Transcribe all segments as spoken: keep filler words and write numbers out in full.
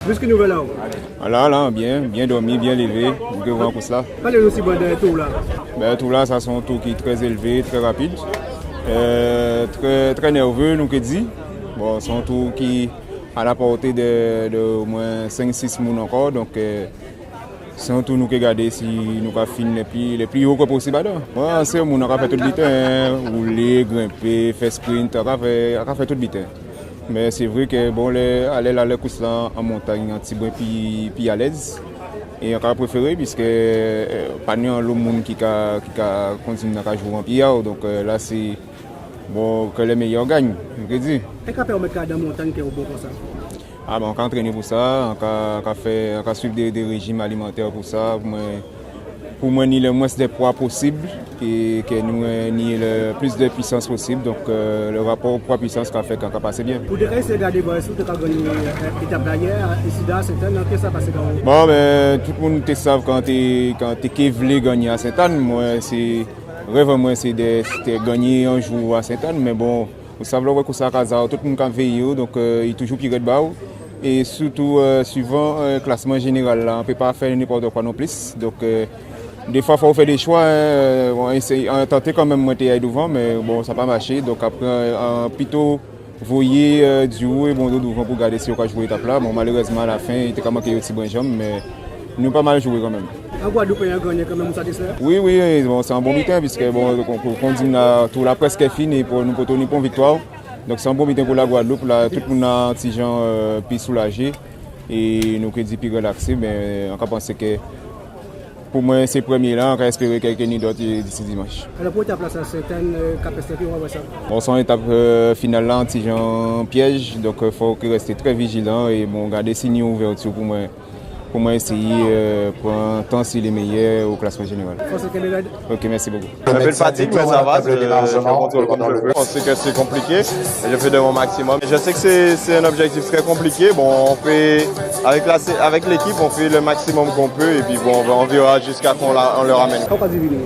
Miss, ki nouvel a'w ? Ala, ala, byen, byen dòmi, byen lévé, nou ké pran kous-la. Palé nou tibwen dè tou-la. Ben, tou-la, sa sé on tou ki trè élvé, trè rapid, euh, trè, trè nèvé, nou ké di. Bon, sé on tou ki a la pòté dè, dè omwen senk, sis moun ankò, donk, euh, sé on tou nou ké gadé si nou ka fin lè pli, lè pli wo ke posib adan. Bon, sé moun an ka fè tout biten, woulé, grenpé, fè sprint, an ka fè, an ka fè tout biten. Mé sé vré ke, bon, lè, alè-la, lè kous-la an montagn, an tibwen pi, pi alèz. É an ka préféré, piske, euh, pa ni anlo moun ki ka, ki ka, kon di, nan ka jwé an pyé a'w. Donk, euh, la, sé, bon, ke le meilleur gagne, nou ké di. É ka pèwmèt ke adan montagn ke ou bon konsa ? A, bon, an ka antréné pou sa, an ka, an ka fè, an ka suiv dé, dé réjim alimantè pou sa, pou mwen, pou mwen ni le mwens dè pwa posib, é ke nou, euh, ni le plis dè pwisans posib. Donk, euh, le rapò pwa-pwisans ka fè ke an ka pasé byen. Ou té ka éséyé gadé vwè si ou té ka gannyé, euh, étap-la yè, isi-a a Sentàn, ki sa pasé kò'w ? Bon, ben, tout moun té sav ke an té, ke an té ké vlé gannyé a Sentàn. Mwen, sé, rèv an mwen, sé dè, sé dè gannyé on jou a Sentàn, mé bon, ou sav, lè ou wè kous-la ka za, tout moun ka véyé'w, donk, euh, i toujou pi rèd ba'w. É sitou, euh, suivan, euh, klasman jénéral-la, an pé pa fè nenpòt kwa non plis. Donk, euh, défwa, fò ou fè dé chwa, hein, euh, bon, éséyé, an tanté kanmenm, mwen té ay douvan, mé bon, sa pa maché. Donk apré, euh, an pito voyé, euh, Diwo é Bondo douvan pou gadé si yo ka jwé étap-la. Bon, malérèzman, alafen, i té ka manké yo tibwen janm, mé nou pa mal jwé kanmenm. An Gwadloup, an gannyé kanmenm, ou satisfè ? Wi, wi, bon, sé on bon biten, piske, bon, kon, kon, kon di, la, tou-la prèské fini, pou nou pòté ni pon viktwa. Donk, sé on bon biten pou la Gwadloup, la, tout moun-lan ti jan, euh, pi soulajé, é nou ké di pi rèlaksé, mé an ka pansé ke, pou mwen, sé prèmyé-la, an ka èspéré ke, ke ni dòt, é, disi dimanch. Alò, pou étap-la, sa, sé on, euh, ka pèsèvé, ou wè sa ? Bon, sé on étap, euh, final-la, on ti jan pyèj, donk, euh, fò ou ké rèsté trè vijilan é, bon, gadé si ni ouvèti pou mwen, pou mwen éséyé, euh, pran tan si lé méyè o klasman jénéral. Fòs é kenbé rèd. Ok, merci beaucoup. Un peu de fatigue, mais ça va, je, je contrôle comme je peux. On sait que c'est compliqué, mais je fais de mon maximum. Je sais que c'est, c'est un objectif très compliqué. Bon, on fait, avec la, avec l'équipe, on fait le maximum qu'on peut, et puis bon, on va, on verra jusqu'à qu'on la, on leur amène. Kòman ou ka di vini ?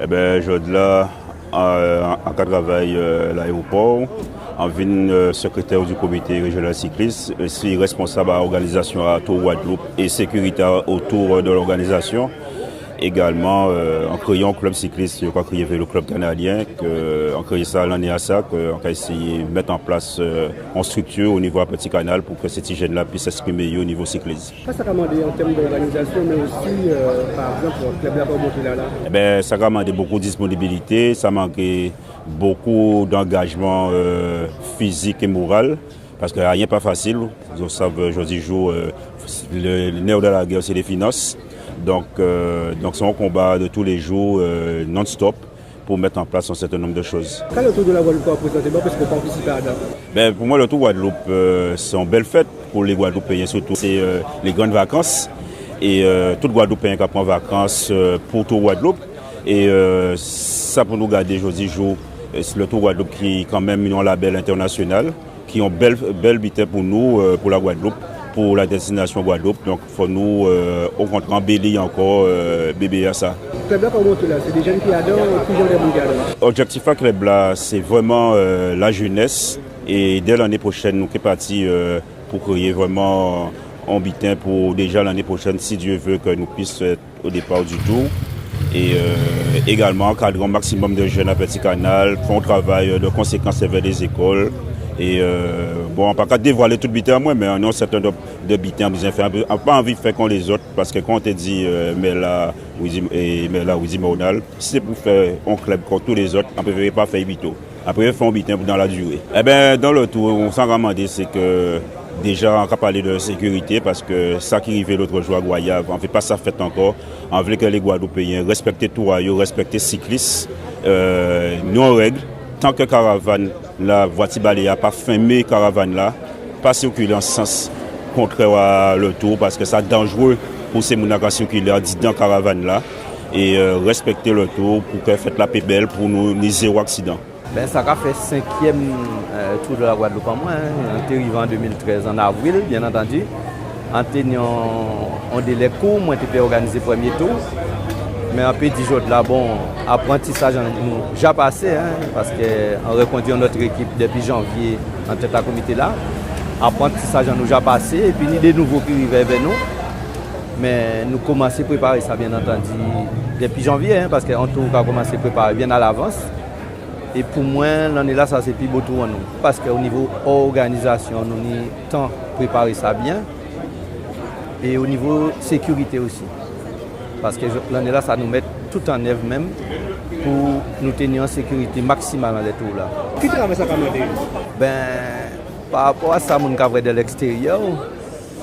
Ében, jòdi-la, euh, an ka travay, euh, l'aéroport, an vin, euh, secrétaire du comité régional cycliste, osi responsab a òganizasyon a Tour Guadeloupe é sékirité otou, euh, de l'organisation. Également, euh, an kréyé on klèb siklis, yo ka kriyé Vélo Club Canadien, ke, euh, an kréyé sa lanné-lasa, ke an ka éséyé mèt an plas, euh, on striktir o nivo a Petit Canal pou ke sé ti jenn-la pwis èksprimé yo o nivo siklis. Sa, sa ka mandé an tèm d'òganizasyon, mé osi, euh, pa ègzanp, klèb-la ka monté la, la. Ében, sa ka mandé bokou disponibilité, sa mandé bokou d'angajman, euh, fizik é moral. Paske ayen pa fasil. Zot sav, euh, jòdi jou, euh, le, le nerf de la guerre, c'est les finances. Donk, euh, donk sé on konba de tou lé jou, euh, non-stop pou mèt an plas on sèten nonb de choz. Ka le Tour de la Guadeloupe ka réprézanté, bon, piske ou patisipé adan ? Ben, pou mwen, le Tour Guadeloupe, euh, sé on bèl fèt pou lé Gwadloupéyen, sirtou sé, euh, lé grann vakans. É, euh, tout Gwadloupéyen ka pran vakans, euh, pou Tour Guadeloupe. É, euh, sa pou nou gadé jòdi jou, euh, le Tour Guadeloupe ki kanmenm on labèl entènasyonal. Ki on bèl, bèl biten pou nou, euh, pou la Gwadloup, pou la dèstinasyon Gwadloup. Donk, fò nou, euh, okontrè, anbéli ankò, euh, bébé-lasa. Klèb-la, kouman ou wè la, sé dé jenn ki adan, ki jan dè moun ki adan ? Objèktif a klèb-la, sé vréman, euh, lajénès. É dè lanné pwochèn, nou ké pati, euh, pou kréyé vréman on biten pou déja lanné pwochèn, si Dieu veut, ke nou pwis, euh, au départ du Tour. É, euh, égalman ankadré on maksimòm dè jenn a Petit Canal, fè on travay, euh, dè konsékans èvè lé zékòl. É, euh, bon, an pa ka dévwalé tout biten an mwen, mé an ni on sèten nonb dè biten an bizwen fè. An pa anvi fè kon lézòt, paske kon té di, euh, mè-la, Widy, é mè-la, Widy Mornal, si sé pou fè on klèb kon tout lézòt, an préféré pa fè'y pito. Apré, fè on biten pou dan la diré. Ében, dan le Tour, sa an ka mandé, sé ke déja, an ka palé dè sékirité, paske sa ki rivé lòt jou a Gwayav, an vé pa sa fèt ankò. An vlé ke lé Gwadloupéyen rèspèkté Tour a yo, rèspèkté siklis, euh, ni on règ, tan ke karavàn-la, vwati balé-a pa fèmé karavàn-la, pa sikilé an sans kontrè a le Tour, paske sa danjéré pou sé moun-la ka sikilé andidan karavàn-la, é, euh, rèspèkté le Tour pou ke fèt-la pé bèl, pou nou ni zéwo aksidan. Ben, sa ka fè senkyèm, euh, Tour de la Guadeloupe an mwen, en. An té rivé an dé mil trèz, an avril, byen antandi. An té ni on, on délè kou, mwen té pé òganizé prèmyé Tour. Mé an pé di jòdla, bon, aprantisaj an nou ja pasé, en, paske an rèkondui on lòt ékip dépi janvyé an tèt a komité-la. Aprantisaj an nou ja pasé, épi ni dé nouvo ki rivé èvè nou. Mé nou komansé préparé sa, bien antandi, dépi janvié, en, paskè an tou ka komansé préparé bien alavans. É pou mwen, lanné-lasa sé pi bo tou an nou. Paskè o nivo òganizasion, nou ni tan préparé sa bien. É o nivo sékirité osi. Paskè lanné-lasa nou mèt tout an èv menm pou nou té ni an sékirité maksimal anlè tou-la. Ki travay sa ka mandé? Ben, pa rapò a sa moun ka vwè dè lèkstériè,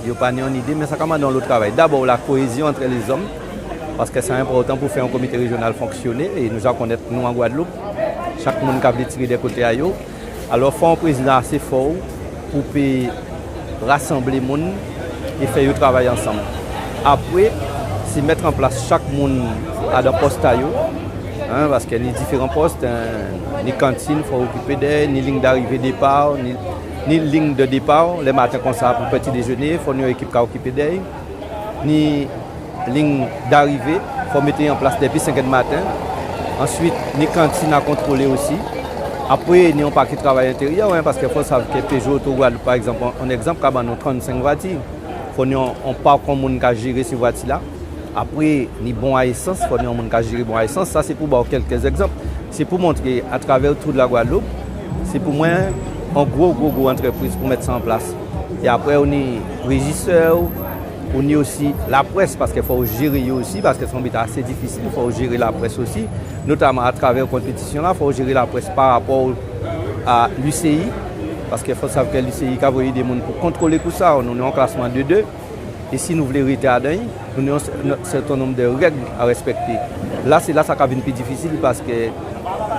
yo pa ni an idé, mé sa ka mandé an lot travay. Dabò, la kohézion antrè lézòm, paskè sa enpòtan pou fè an komité réjional fonksioné, é nou ja konnèt nou an Gwadloup, chak moun ka vlé tiré dè koté a yo. Alò, fò an prézidan asé fò pou pé rasanblé moun é fè yo travay ansanm. Apré, sé mèt an plas chak moun adan pòs a yo, en, paskè ni diféran pòs, en, ni kantin, fò okipé dè'y, ni lign d'arivé, dépa, ni, ni lign dè dépa, lè maten konsa pou pti déjéné, fò ni an ékip ka okipé dè'y, ni lign d'arivé, fò mété'y an plas dépi senkè di maten. Answit, ni kantin a kontrolé osi. Apré, ni an paké travay entériè, en, paskè fò sav kè Peugeot Auto Guadeloupe, pa ègzanp, an, an ègzanp, ka ban nou trannsenk vwati. Fò ni an, an pak, an moun ka jéré sé vwati-la. Apré, ni bon a ésans, fò ni an moun ka jéré bon a ésans. Sa sé pou ba'w kèlkè ègzanp. Sé pou montré, atravè Tour de la Guadeloupe, sé pou mwen an gwo, gwo, gwo antrèpriz pou mèt sa an plas. É apré, ou ni réjisè, ou ni osi laprès, paskè fò'w jéré yo osi, paskè sé an biten asé difisil, fò'w jéré laprès osi, notaman atravè konpétision-la, fò'w jéré laprès pa rapò a l'U C I, paskè fò sav kè l'U C I ka voyé dé moun pou kontrolé kou sa, nou ni an klasman dé dé, é si nou vlé rété adan'y, nou ni an sè-, an sèten nonb dè règ a rèspèkté. La, sé la sa ka vin pi difisil, paskè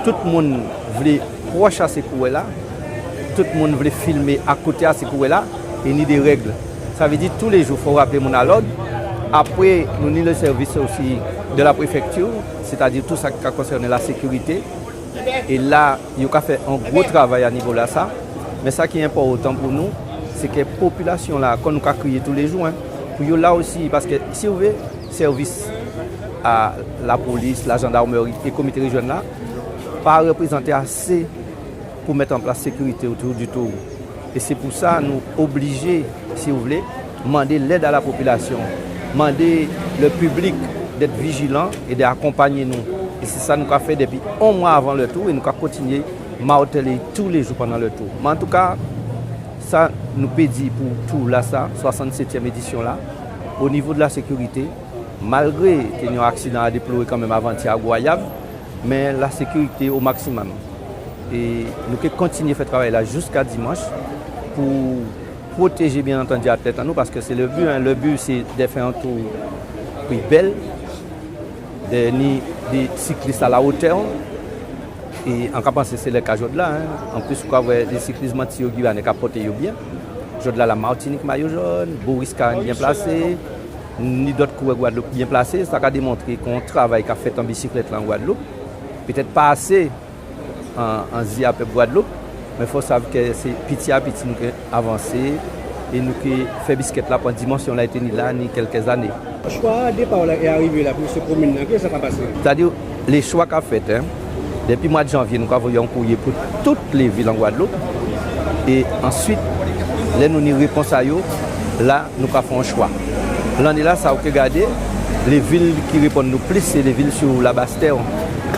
tout moun vlé pwòch a sé kourè-la, tout moun vlé filmé akoté a sé kourè-la, é ni dé règ. Sa vlé di, tou lé jou, fò raplé moun a lòd. Apré, nou ni le sèvis osi dè la préfèkti, sétadi tou sa ki ka konsèné la sékirité. É la, yo ka fè an gwo travay a nivo-lasa. Mé sa ki enpòtan pou nou, sé kè popilasion-la, kon nou ka kriyé tou lé jou, en, pou yo la osi, paskè si ou vlé, sèvis a lapolis, lajandarmri é komité réjional-la pa rèprézanté asé pou mèt an plas sékirité otou di Tour. É sé pou sa nou oblijé, si ou vlé, mandé lèd a lapopilasion, mandé le piblik dèt vijilan é dè akonpagné nou. É sé sa nou ka fè dépi an mwa avan le Tour é nou ka kontinié mawtèlé tou lé jou pandan le Tour. Mé antouka, sa nou pé di pou Tour-lasa, swasannsétièm édision-la, o nivo dè la sékirité, malgré té ni an aksidan a déploré kanmenm avantyè a Gwayav, mé la sékirité o maksimòm. É nou ké kontinié fè travay-la jiska dimanch pou pwotéjé, bien antandi, atlèt an nou, paskè sé le bi, en. Le bi, sé dè fè an Tour ki bèl, dè ni dé siklis a la wotè. É an ka pansé sé le ka jòdla, en. Anplis, ou ka vwè lé siklis Antiyo Giywanè ka pòté yo bien. Jòdla, la Matinik mayo jòn, Boris Carène bien plasé, ni dòt kourè Gwadloup bien plasé. Sa ka démontré kè on travay ka fèt an bisiklèt-la an Gwadloup. Pétèt pa asé an, an zyé a pèp Gwadloup, mé fò sav kè sé piti a piti nou ké avansé é nou ké fè bisiklèt-la pran dimansion-la i té ni la ni kèlkè zanné. Chwa dépa-la é arivé-la pou sé komin-la, ki sa ka pasé? Sétadi, lé chwa ka fèt, en. Dépi mwa dè janvié, nou ka voyé on kourié pou tout lé vil an Gwadloup. É answit, lè nou ni répons a yo, la, nou ka fè on chwa. Lanné-lasa, ou ké gadé, lé vil ki réponn nou plis, sé lé vil sou Labastè.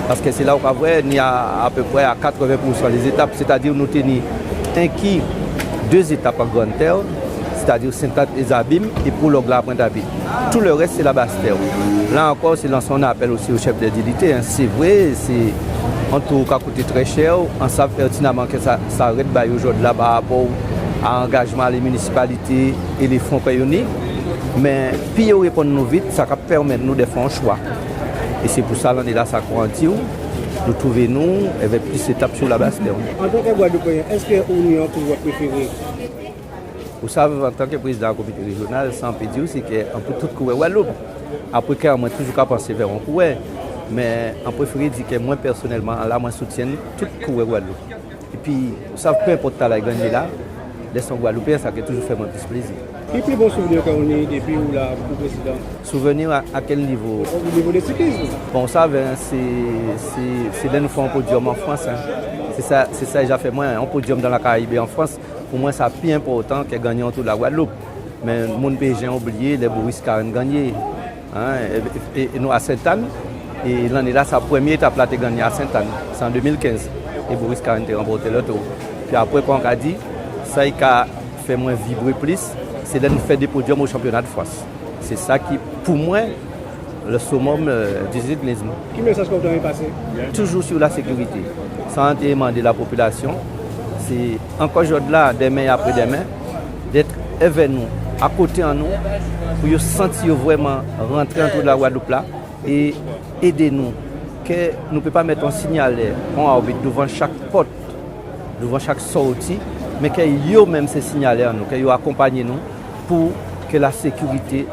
Paskè sé la ou ka vwè, ni a, apéprè a katrèven pousan lé zétap, sétadi nou té ni enki dé zétap an Grann Tèv, sétadi Sentàn é Zabim, é prològ-la a Pwentapit. Tou lè rès, sé Labastè. La ankò, sé lansé on apèl osi o chèf dè diyité, en. Sé vré, sé on Tour ka kouté trè chè, an sav pètinaman kè sa, sa rèd ba yo jòdla pa rapò a angajman a lé minisipalité é lé fon kè yo ni. Mé pi yo réponn nou vit, sa ka pèmèt nou dè fè on chwa. É sé pou sa, lanné-lasa, kon an di'w, nou touvé nou èvè plis étap sou Labastè. Antankè Gwadloupéyen, èskè ou ni on kourè préféré? Ou sav, antankè prézidan komité réjyonal, sa an pé di'w, sé kè an pé tout kourè Gwadloup. Apré kè mwen toujou ka pansé vè on kourè, mé an préféré di kè mwen, pèsonèlman, la, mwen soutyenn tout kourè Gwadloup. Épi, ou sav, pé enpòt talay gangné la, lè sé on Gwadloupéyen, sa ké toujou fè mwen plis plézi. Ki pli bon souvnir kè ou ni dépi ou la kon prézidan? Souvnir a, a kèl nivo? O nivo dè siklis. Bon, ou sav, en, sé, sé, sé lè nou fè on podyòm an Frans, en. Sé sa, sé sa ja fè mwen, on podyòm dan la Karayib é an Frans. Pou mwen, sa pi enpòtan ke gannyé on Tour de la Guadeloupe. Mé moun pé jen oubliyé lè Boris Carène gannyé. Hen, é, é, é nou a Sentàn, é lanné-la, sa prèmyé étap-la té gannyé a Sentàn, sé an dé mil kenz, é Boris Carène té ranpòté le Tour. Pi apré, kon an ka di, sa ki ka fè mwen vibré plis, sé lè nou fè dé podyòm o chanpyona de Frans. Sé sa ki, pou mwen, le summum, euh, du cyclisme. Ki mésaj ke ou té enmen pasé ? Toujours sur la sécurité. Sa an té mandé lapopilasyon, sé ankò jòdla, dèmen é apré-dèmen, d'être avè nou, akoté an nou, pou yo santi yo vrèman rantré an Tour de la Guadeloupe la, é édé nou. Ke nou pé pa mèt on signalè, on arbit douvan chak pòt, douvan chak sòti, mé ke yo menm sé signalè an nou, ke yo akonpanyé nou pou ke lasékirité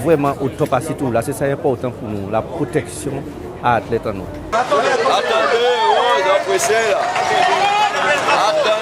vrèman o top asi Tour-la. Sé sa ki enpòtan pou nou, la pwotèksyon a atlèt an nou. Atann, o, zan présé la. Atann.